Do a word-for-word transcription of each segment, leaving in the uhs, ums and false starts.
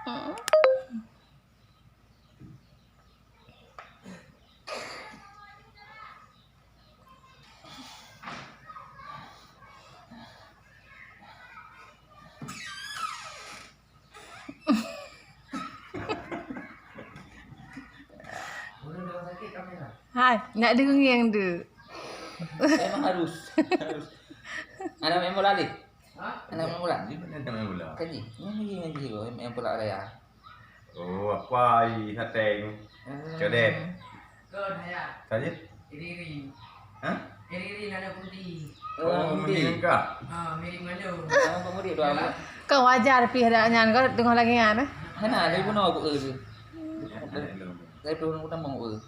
Hai, nak deungieng tu. Memang harus. Harus. Anak main bola ni? Hah? Anak main bola? Di mana anak main bola? Kaji. Yang lagi ngaji tu, main bola raya. Oh, apa ai sateng? Ah. Codet. Kon, Hayat. Saja? Iri-iri. Hah? Iri-iri nada kunti. Oh, kunti kah? Ha, mirip malu. Nama pemudik tu, Abang? Kau wajar pih dak nyan, kau tengah lagi nyan, eh? Hana, dari bunoe aku, eh, tu. Dari bunoe aku tambah, eh.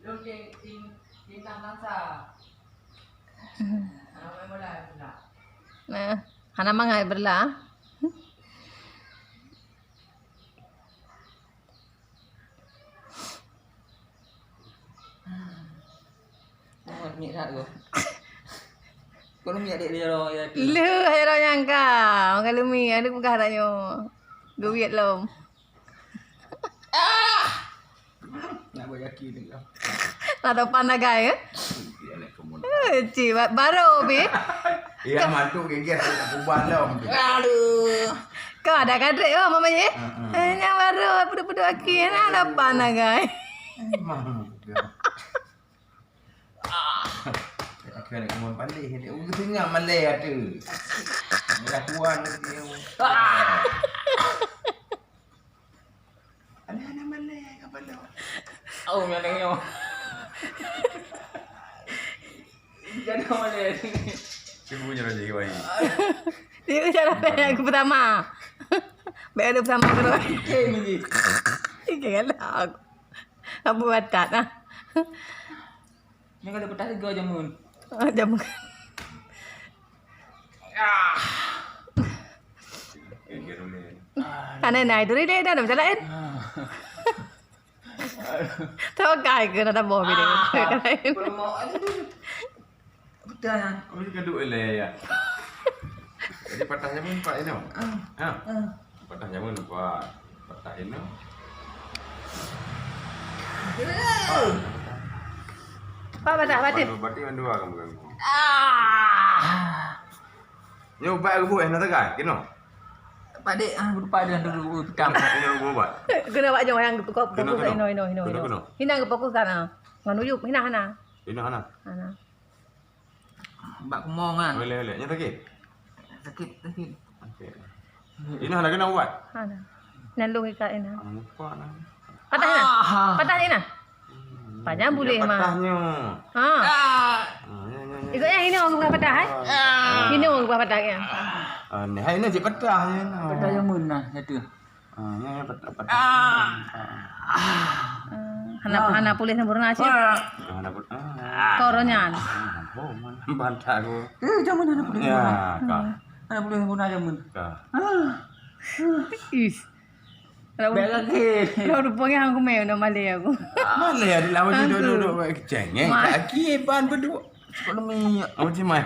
Lôn ting-, ting-, tingkah bangsa. Anak main bola, pula. Nah, hana mangat beureulah. Muat miet that tu. Kau leumiek adik dia, ya, tu. Leuh, hai roh nyangka. Orang leumiek, ada peugah dak nyoe. Duit lom. Ah! Nak buat kaki ni kau. Nak topan dagai, eh? Dia nak kemun. Eh, cik, ba-, baru, Bi. Iya, mantu gigit, aku tak ubah lom tu. Aduh. Kau ada kadrek, oh, Mama Ye? Heeh. Eh, yang baru, puduk-puduk aki, nak topan dagai. Emang tu. Ah. Aku nak kemun pandai, dia urus tengah malai ada. Merah tuan dia. Ah. Alah, alah, malai, kapal tu. Oh, yang tengok. Jangan malai. Cuba punya raja kawai. Dia cara yang pertama. Baik ada pertama kedua. Eh, ni. Ini kan aku. Apa batat, ah? Ni kalau petas tiga jamun. Ah, jamun. Ah. Aneh nah, itu dia dah, dah macam lain. Ah. Tahu kai ke nak tambah bini? Ah. Kalau mau, aduh, aduh, aduh. Petas, ah. Oh, ini kaduk eleh, ya. Jadi, patah jamun empat ini, Mak? Ah. Ha? Ah. Patah jamun empat. Patah ini. Pak patah, patah. Batik mandua kamu ganggu. Ah. Nyoe ubat ke buet, eh, nak tegai? Kena? Pak dek, ah, lupa dia dulu petang. Kena ubat. Kena bak jong yang fokus, kena, fokus kena. Ino, ino, ino, kena, ino. Kena. Hina ke fokus sana. Ngan uyup, hina hana. Hina hana. Hana. Bak kumong kan. Boleh, boleh. Nyan sakit? Sakit, sakit. Okey. Ina nak kena ubat? Hana. Nyan lôn ikat ina. Ah, lupa nah. Patah ina. Ah. Patah ina. Hmm. Panjang boleh mah. Patahnya. Ha. Ah. Ah, ya, ya, ya. Ikutnya ini orang bukan patah, eh? Ah. Ini orang bukan patah, ya. Ah, ni, hai ni cik patah ni, nah. Patah yang mana satu? Ah, ya, ya, patah, patah. Ah. Ah. Ah, hana, hana pulih sempurna, cik. Ah. Hana pul-, ah. Koronya. Ah, oh, mana bantah aku. Eh, jangan hana pulih sempurna. Ya, kah. Hana pulih sempurna jamun. Kah. Ah. Is. Bèk lagi. Lalu rupanya aku main udah malai aku. Malai ada lawan duduk-duduk buat keceng, eh. Kaki ban berdua. Sekolah minyak. Oh, cimai.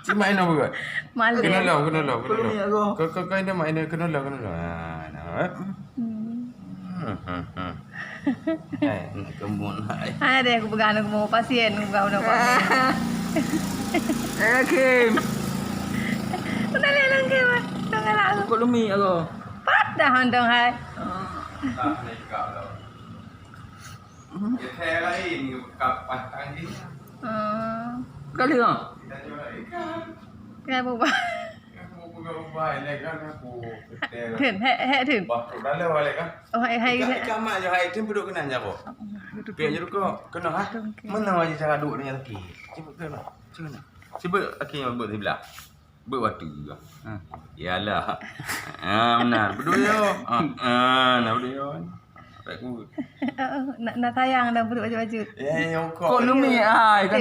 Cimai nak buat. Malai. Kena lo, kena lo, kena lo. Sekolah minyak kau. Kau, kau, kau ini mak ini kena lo, kena lo. Ah, nah, eh. Hmm. Hmm, hmm, hmm. Eh, nak kembun, hai. Ada aku pegang, aku mau pasien, aku pegang, aku mau pasien. Eh, Kim. Udah lihat lagi, Mak. Tengah lah aku. Kau lumi aku. Patah untông hai. Ah. Tak, ni kau lo. Dia saya lain ke bekas patah ni. Hmm. Kali ah. Kita jual ikan. Kenapa, Bang? Aku bukan ubah, ini kan aku kata. Thun, hek, hek, Thun. Bah, trok dalam balik kan. Oh, hai, hai, ikan, hai. Ikan mak je, hai, Thun, peuduek keunan jaroe. Pihak jeruk kau, kena, ha? Okey. Mana aja cara duduk dengan lelaki? Cuba kena. Cuba kena. Cuba lelaki yang buat sebelah. Buat waktu juga. Ha. Yalah. Ha, benar. Betul ya. Ha, ha, nah, betul ya. Baik, good. Nak, nak sayang dah peuduek baju-baju. Ya, ya, kau. Kau lumi, hai, kan?